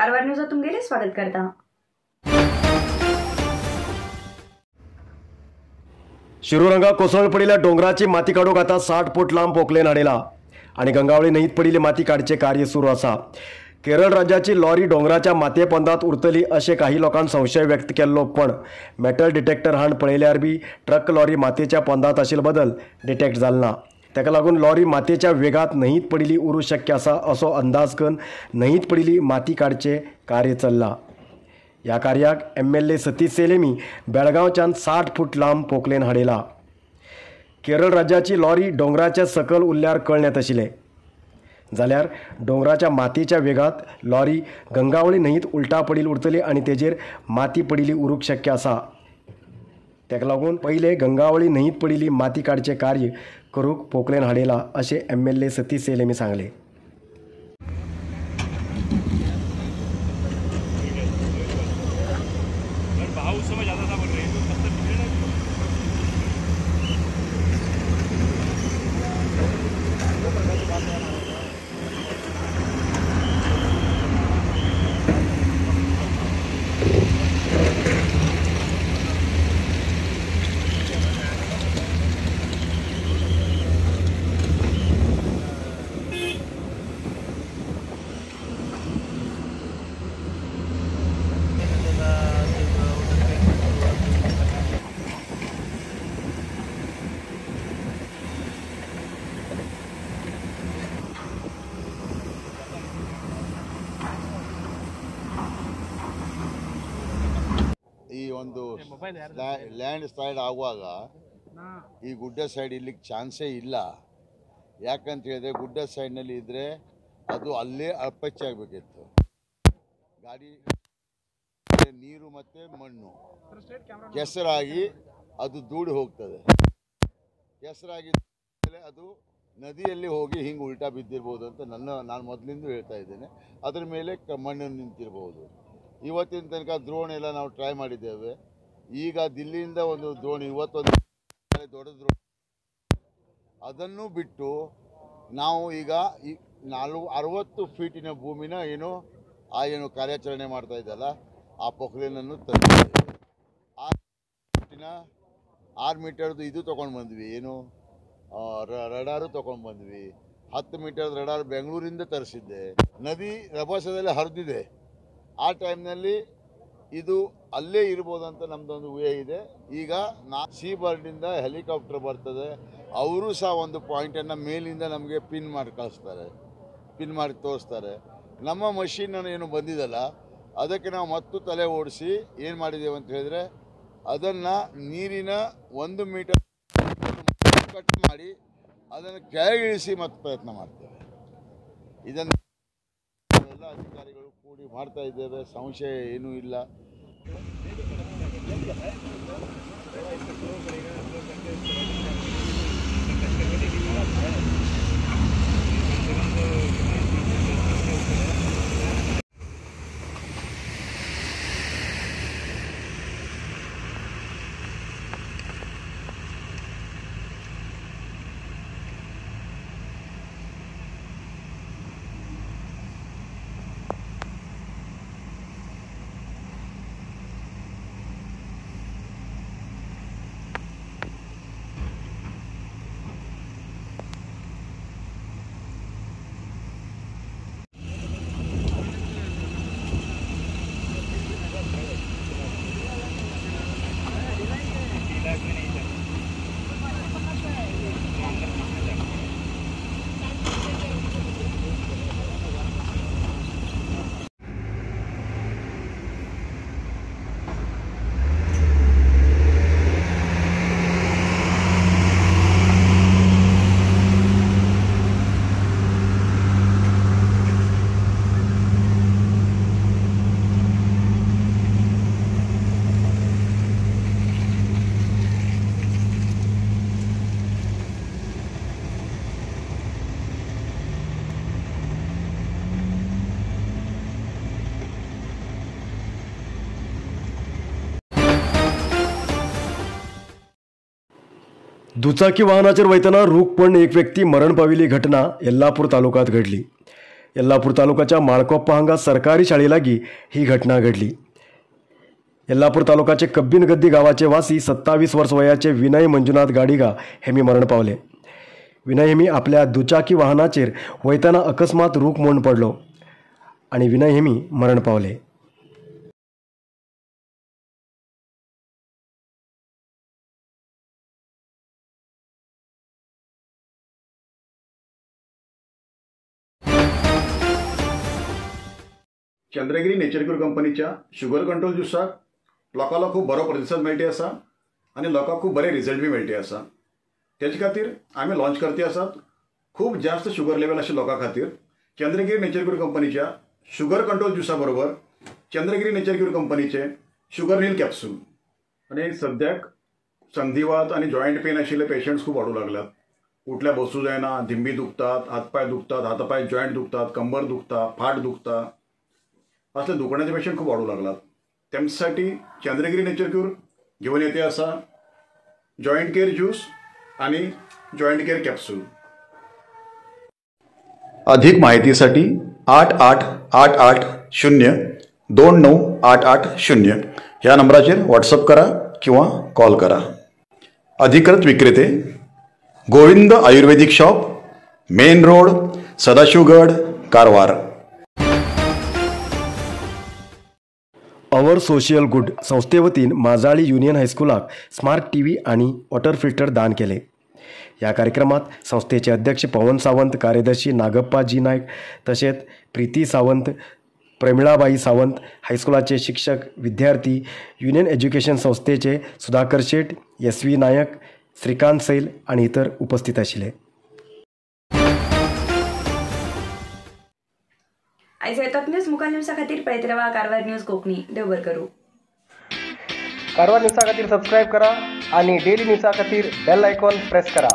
कारवार न्यूजात तुमगेले स्वागत करता। शिरूर कोसळून पडिल्ल्या डोंगराची माती काडूंक आतां 60 फूट लांब पोकलेन हाडयला आनी गंगावळी न्हंयत पडिल्ली माती काडचें कार्य सुरू आसा। केरळ राज्याची लॉरी डोंगराच्या मातये पोंदांत उरतली अशें काही लोकांनी संशय व्यक्त केल्लो, पण मेटल डिटेक्टर हाण पळयल्यार बी ट्रक लॉरी मातयेच्या पोंदांत आशिल्लो बदल डिटेक्ट जालो ना। ताका लागून लॉरी मातयेच्या वेगांत न्हंयत पडिल्ली उरूंक शक्य आसा असो अंदाज करून न्हंयत पडिल्ली माती काडचें कार्य चल्लां। ह्या कार्याक MLA Satish Selemi बेळगांवच्यान 60 फूट लांब पोकलेन हाडयला। केरळ राज्याची लॉरी डोंगराच्या सकल उरल्यार कळण्यात आशिल्लें, जाल्यार डोंगराच्या मातयेच्या वेगांत लॉरी गंगावळी न्हंयत उल्टा पडिल्ली उरतली आनी तेजेर माती पडिल्ली उरूंक शक्य आसा। ताका लागून पयले गंगावळी न्हंयत पडिल्ली माती काडचें कार्य करूंक पोकलेन हाडयला अशें MLA Satish Selemi सांगलें। उस समय ज़्यादा था बोल रहे हैं तो पत्थर निकले ना। ಈ ಒಂದು ಲ್ಯಾಂಡ್ ಸ್ಲೈಡ್ ಆಗುವಾಗ ಈ ಗುಡ್ಡ ಸೈಡ್ ಇಲ್ಲಿಗೆ ಚಾನ್ಸೇ ಇಲ್ಲ. ಯಾಕಂತ ಹೇಳಿದ್ರೆ ಗುಡ್ಡ ಸೈಡ್ನಲ್ಲಿ ಇದ್ದರೆ ಅದು ಅಲ್ಲೇ ಅಪ್ಪಚ್ಚಿ ಆಗಬೇಕಿತ್ತು. ಗಾಡಿ ನೀರು ಮತ್ತು ಮಣ್ಣು ಕೆಸರಾಗಿ ಅದು ದೂಡಿ ಹೋಗ್ತದೆ. ಕೆಸರಾಗಿ ಅದು ನದಿಯಲ್ಲಿ ಹೋಗಿ ಹಿಂಗೆ ಉಲ್ಟಾ ಬಿದ್ದಿರ್ಬೋದು ಅಂತ ನಾನು ಮೊದಲಿಂದ ಹೇಳ್ತಾ ಇದ್ದೇನೆ. ಅದರ ಮೇಲೆ ಮಣ್ಣು ನಿಂತಿರ್ಬೋದು. ಇವತ್ತಿನ ತನಕ ದ್ರೋಣಿ ಎಲ್ಲ ನಾವು ಟ್ರೈ ಮಾಡಿದ್ದೇವೆ. ಈಗ ದಿಲ್ಲಿಯಿಂದ ಒಂದು ದ್ರೋಣಿ, ಇವತ್ತೊಂದು ದೊಡ್ಡ ದ್ರೋಣಿ, ಅದನ್ನು ಬಿಟ್ಟು ನಾವು ಈಗ 60 ಫೀಟಿನ ಭೂಮಿನ ಏನು ಆ ಏನು ಕಾರ್ಯಾಚರಣೆ ಮಾಡ್ತಾ ಇದ್ದಲ್ಲ ಆ ಪೊಕ್ಲೇನನ್ನು ತಂದಿದ್ದೇವೆ. 6 ಫೀಟಿನ 6 ಮೀಟರ್ದು ಇದು ತೊಗೊಂಡು ಬಂದ್ವಿ, ಏನು ರಡಾರು ತೊಗೊಂಡು ಬಂದ್ವಿ. 10 ಮೀಟರ್ದು ರಡಾರ್ ಬೆಂಗಳೂರಿಂದ ತರಿಸಿದ್ದೆ. ನದಿ ರಭಸದಲ್ಲಿ ಹರಿದಿದೆ. ಆ ಟೈಮ್ನಲ್ಲಿ ಇದು ಅಲ್ಲೇ ಇರ್ಬೋದಂತ ನಮ್ಮದೊಂದು ಊಹೆ ಇದೆ. ಈಗ ಸೀ ಬರ್ಡಿಂದ ಹೆಲಿಕಾಪ್ಟರ್ ಬರ್ತದೆ, ಅವರು ಸಹ ಒಂದು ಪಾಯಿಂಟನ್ನು ಮೇಲಿಂದ ನಮಗೆ ಪಿನ್ ಮಾಡಿ ಕಳಿಸ್ತಾರೆ, ಪಿನ್ ಮಾಡಿ ತೋರಿಸ್ತಾರೆ. ನಮ್ಮ ಮಷೀನನ್ನು ಏನು ಬಂದಿದಲ್ಲ ಅದಕ್ಕೆ ನಾವು ಮತ್ತು ತಲೆ ಓಡಿಸಿ ಏನು ಮಾಡಿದ್ದೇವೆ ಅಂತ ಹೇಳಿದರೆ ಅದನ್ನು ನೀರಿನ 1 ಮೀಟರ್ ಕಟ್ ಮಾಡಿ ಅದನ್ನು ಕೆಳಗಿಳಿಸಿ ಮತ್ತು ಪ್ರಯತ್ನ ಮಾಡ್ತೇವೆ. ಇದನ್ನು ಎಲ್ಲ ಅಧಿಕಾರಿಗಳು ಕೂಡಿ ಮಾಡ್ತಾ ಇದ್ದೇವೆ. ಸಂಶಯ ಏನೂ ಇಲ್ಲ. दुचाकी वाहनाचेर वयतना रूख पडून एक व्यक्ती मरण पाविल्ली घटना येल्लापूर तालुक्यात घडली. येल्लापूर तालुकाच्या माळकोप्पा हांगा सरकारी शाळे लागीं ही घटना घडली. येल्लापूर तालुकाचे कब्बीनगद्दी गांवाचे वासी 27 वर्स वयाचे विनय मंजुनाथ गाडिगा हेमी मरण पावले. विनय हेमी आपल्या दुचाकी वाहनाचेर वयतना अकस्मात रूख मोडून पडलो आनी विनय हेमी मरण पावले. चंद्रगिरी नेचर क्यूर कंपनीच्या शुगर कंट्रोल ज्युसाक लोकांलो खूब बरो प्रतिसाद मेळटी आसा आनी लोकांक खूब बरे रिजल्ट बी मेळटी आसा. तेजे खातीर आमी लॉन्च करते आसात खूब जास्त शुगर लेवल आशिल्ल्या लोकां खातीर चंद्रगिरी नेचर क्यूर कंपनीच्या शुगर कंट्रोल ज्युसा बरोबर चंद्रगिरी नेचर क्यूर कंपनीचे शुगर नील कॅप्सूल. आनी सद्याक संधिवात आनी जॉयंट पेन आशिल्ले पेशंट्स खूब वाडूंक लागल्यात. उठल्या बसूं जायना, धिंबी दुखतात, हातपांय दुखतात, हातपांय जॉयंट दुखतात, कंबर दुखता, फाट दुखता, असले दुखण्याचे पेशंट खूब वाडूंक लागलात. तेमसाठी चंद्रगिरी नेचर क्यूर घेवन येते आसा जॉयंट केअर ज्यूस आणि जॉयंट केअर कॅप्सूल. अधिक माहितीसाठी 888 8 0 2 9 8 8 0 ह्या नंबराचेर व्हॉट्सअप करा किंवा कॉल करा. अधिकृत विक्रेते Govind Ayurvedic shop, main road, Sadashivgad, Karwar. Our social good संस्थेवतीन माजाळी union हायस्कुलाक स्मार्ट टीव्ही आणि वॉटर फिल्टर दान केले. ह्या कार्यक्रमात संस्थेचे अध्यक्ष पवन सावंत, कार्यदर्शी नागप्पा जी नायक, तशेंच प्रीती सावंत, प्रमिळाबाई सावंत, हायस्कुलाचे शिक्षक, विद्यार्थी, युनियन एज्युकेशन संस्थेचे सुधाकर शेट, एस व्ही नायक, श्रीकांत सैल आणि इतर उपस्थित आशिल्ले. आयज येतात न्यूज मुखाल न्यूजा खातीर पळयत रावा कारवार न्यूज कोंकणी. देव बरें करूं. कारवार न्यूजा खातीर सबस्क्रायब करा आणि डेली न्यूजा खातीर बेल आयकॉन प्रेस करा.